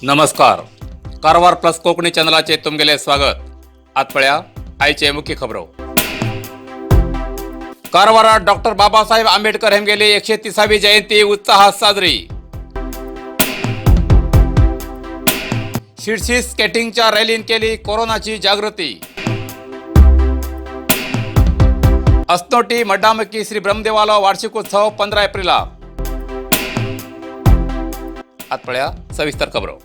नमस्कार, कारवार प्लस कोंकणी चॅनलाचे तुमगेले स्वागत. आत पळया आयचे मुख्य खबरो. कारवारात डॉक्टर बाबासाहेब आंबेडकर हेमगेली 130वी जयंती उत्साहात साजरी. शिर्शी स्केटिंगच्या रॅलीन केली कोरोनाची जागृती. असनोटी मड्डामकी श्री ब्रह्मदेवाला वार्षिकोत्सव 15 एप्रिला. आत पळया सविस्तर खबरो.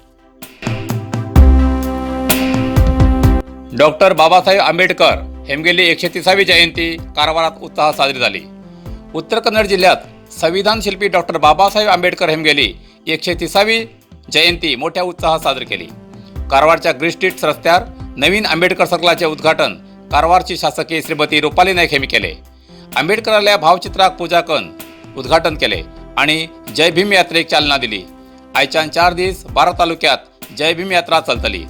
डॉक्टर बाबासाहेब आंबेडकर हेमगेली 130वी जयंती कारवारात उत्साहात साजरी झाली. उत्तर कन्नड जिल्ह्यात संविधान शिल्पी डॉक्टर बाबासाहेब आंबेडकर हेमगेली 130वी जयंती मोठ्या उत्साहात साजरी केली. कारवारच्या ग्रीन स्ट्रीट रस्त्यावर नवीन आंबेडकर सर्कलाचे उद्घाटन कारवारची शासकीय श्रीमती रुपाली नाईक यांनी केले. आंबेडकराल्या भावचित्राक पूजा करून उद्घाटन केले आणि जय भीम यात्रेक चालना दिली. आयच्यान 4 दीस 12 तालुक्यात जय भीम यात्रा चलतली.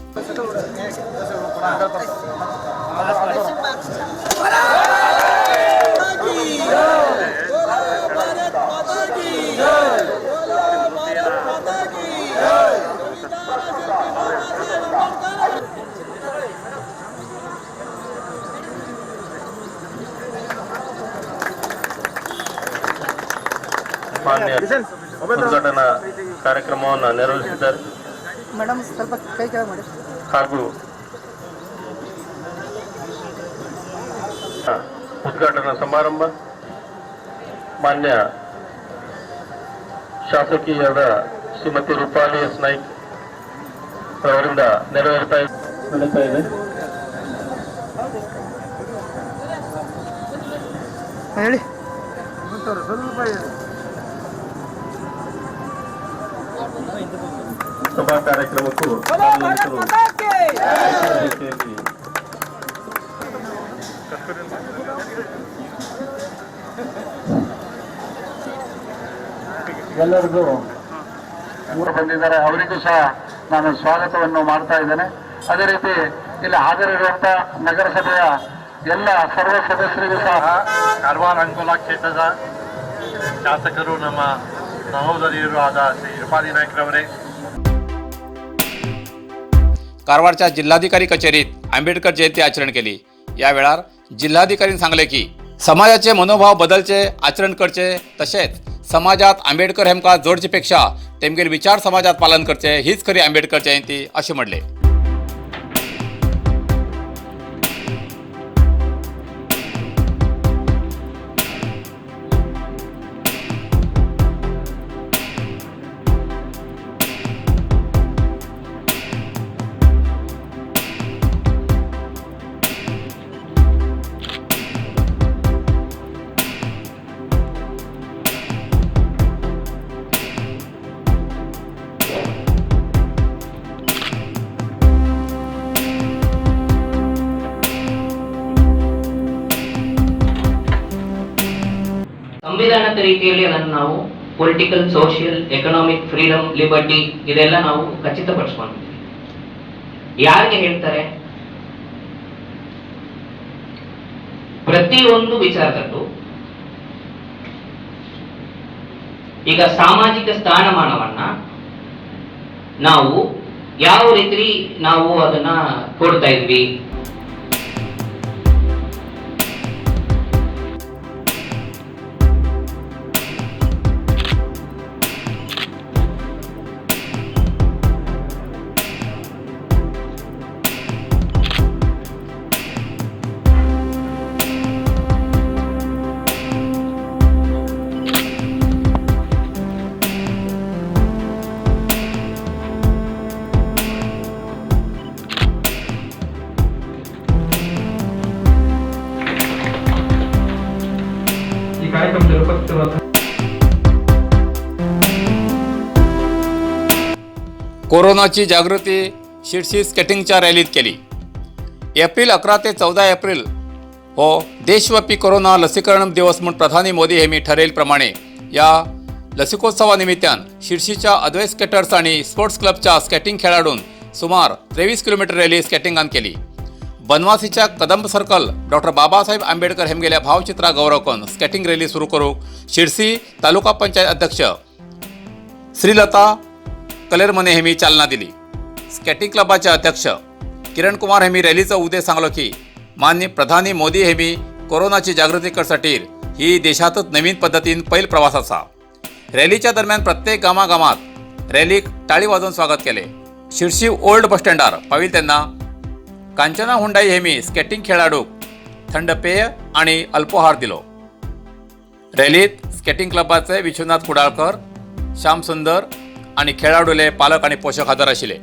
ಮಾನ್ಯ ಉದ್ಘಾಟನಾ ಕಾರ್ಯಕ್ರಮವನ್ನು ನೆರವೇರಿಸಿದ್ದಾರೆ. ಮೇಡಮ್, ಸ್ವಲ್ಪ ಕೈ ಕೆಳಗೆ ಮಾಡಿ. ಹಾಗೂ ಉದ್ಘಾಟನಾ ಸಮಾರಂಭ ಮಾನ್ಯ ಶಾಸಕಿಯಾದ ಶ್ರೀಮತಿ ರೂಪಾಲಿ ಎಸ್ ನಾಯ್ಕ್ ಅವರಿಂದ ನೆರವೇರ್ತಾ ನಡೀತಾ ಇದೆ. ಹೇಳಿ. ಸಭಾ ಕಾರ್ಯಕ್ರಮಕ್ಕೂ ಸಾರ್ವಜನಿಕರು ಹೆಚ್ಚಿನ ರೀತಿಯಲ್ಲಿ ಎಲ್ಲರಿಗೂ ಊರು ಬಂದಿದ್ದಾರೆ, ಅವರಿಗೂ ಸಹ ನಾನು ಸ್ವಾಗತವನ್ನು ಮಾಡ್ತಾ ಇದ್ದೇನೆ. ಅದೇ ರೀತಿ ಇಲ್ಲಿ ಹಾಜರಿರುವಂತ ನಗರಸಭೆಯ ಎಲ್ಲ ಸರ್ವ ಸದಸ್ಯರಿಗೂ ಸಹ ಕಾರವಾರ ಅಂಕೋಲಾ ಕ್ಷೇತ್ರದ ಶಾಸಕರು, ನಮ್ಮ ಸಹೋದರಿಯರು ಆದ ಶ್ರೀ ರೂಪಾಲಿ ನಾಯ್ಕರವರೇ, कारवारच्या जिल्हाधिकारी कचेरीत आंबेडकर जयंती आचरण केली. या वेळार जिल्हाधिकारीन सांगले की समाजाचे मनोभाव बदलचे, आचरण करचे, तशेंच समाजात आंबेडकर हेमका जोडचे पेक्षा तेमगेले विचार समाजात पालन करचे, हीच खरी आंबेडकर जयंती अशें म्हणले. ಸಂವಿಧಾನದ ರೀತಿಯಲ್ಲಿ ಅದನ್ನು ನಾವು political, social, economic freedom, liberty ಇದೆಲ್ಲ ನಾವು ಖಚಿತಪಡಿಸ್ಕೊಂಡಿದ್ದೀವಿ. ಯಾರಿಗೆ ಹೇಳ್ತಾರೆ? ಪ್ರತಿಯೊಂದು ವಿಚಾರದಲ್ಲೂ ಈಗ ಸಾಮಾಜಿಕ ಸ್ಥಾನಮಾನವನ್ನ ನಾವು ಯಾವ ರೀತಿ ನಾವು ಅದನ್ನ ಕೊಡ್ತಾ ಇದ್ವಿ? ಈ ಕಾರ್ಯಕ್ರಮದಲ್ಲಿ ಉಪಸ್ಥಿತರಾದ कोरोनाची जागृती शिर्शी स्केटिंगच्या रॅलीत केली. एप्रिल 11 ते 14 एप्रिल हो देशव्यापी कोरोना लसीकरण दिवस म्हूण प्रधानी मोदी हेमी ठरयिल्ले या लसिकोत्सवा निमित्तान शिर्शीच्या अद्वैत स्केटर्स आणि स्पोर्ट्स क्लबच्या स्केटिंग खेळाडून सुमार 23 किलोमीटर रॅली स्केटिंगान केली. बनवासीच्या कदंब सर्कल डॉक्टर बाबासाहेब आंबेडकर हेमगेल्या भावचित्रा गौरव करून स्केटिंग रॅली सुरू करूंक शिरसी तालुका पंचायत अध्यक्ष श्रीलता कलेरमने हेमी चालना दिली. स्केटिंग क्लबाचे अध्यक्ष किरण कुमार हेमी रॅलीचो उद्देश सांगलो की मान्य प्रधानी मोदी हेमी कोरोनाची जागृती करसाठी ही देशातच नवीन पद्दतीन पैल प्रवास आसा. रॅलीच्या दरम्यान प्रत्येक गामागामात रॅलीक टाळी वाजोवन स्वागत केले. शिरशी ओल्ड बस स्टँडार पाविल तेन्ना कांचना हुंडाई हेमी स्केटिंग खेळाडूक थंड पेय आणि अल्पोहार दिलो. रॅलीत स्केटिंग क्लबाचे विश्वनाथ कुडाळकर, श्याम सुंदर आणि खेळाडूले पालक आणि पोषक हजर आशिल्ले.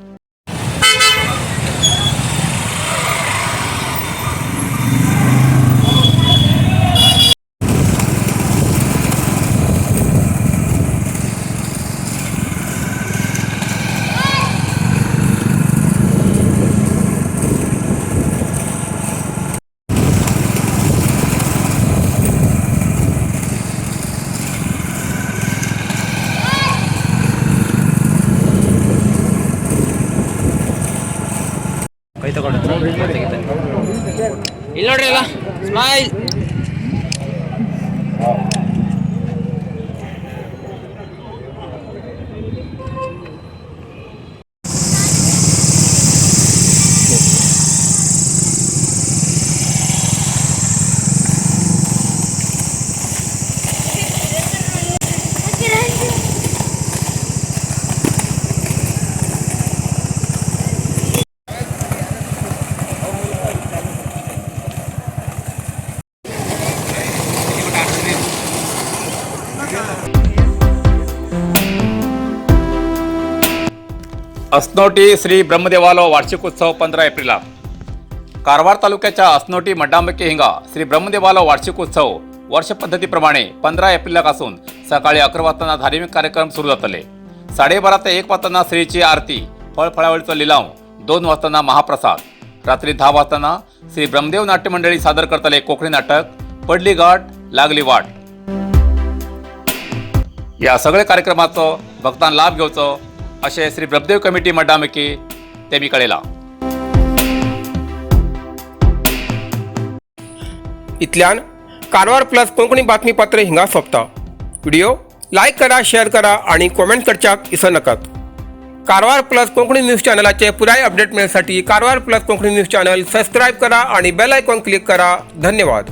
ಇಲ್ಲಿ ನೋಡ್ರಿ ಅಲ್ಲ ಸ್ಮೈಲ್. असनोटी श्री ब्रह्मदेवालो वार्षिक उत्सव 15 एप्रिलाक. कारवार तालुक्याच्या असनोटी मड्डांबके हिंगा श्री ब्रह्मदेवालो वार्षिक उत्सव वर्ष पद्धतीप्रमाणे 15 एप्रिलाक असून सकाळी 11 वाजताना धार्मिक कार्यक्रम सुरू जातले. 12:30 ते 1 वाजताना श्रीची आरती, फळफळावळीचो लिलाव, 2 वाजताना महाप्रसाद, रात्री 10 वाजताना श्री ब्रह्मदेव नाट्य मंडळी सादर करतले कोकणी नाटक पडली गाठ लागली वाट. या सगळ्या कार्यक्रमाचो भक्तान लाभ घेवचो अशें श्री ब्रह्मदेव कमिटी मड्डामेकी तेमी कळयलां. इतल्यान कारवार प्लस कोंकणी बातमीपत्र हिंगा सोंपता. व्हिडिओ लायक करा, शेअर करा आणि कॉमेंट करच्याक इसर नाकात. कारवार प्लस कोंकणी न्यूज चॅनलाचे पुराय update मेळसाठी Karwar plus Konkani news channel subscribe करा आणि बेल आयकॉन क्लिक करा. धन्यवाद.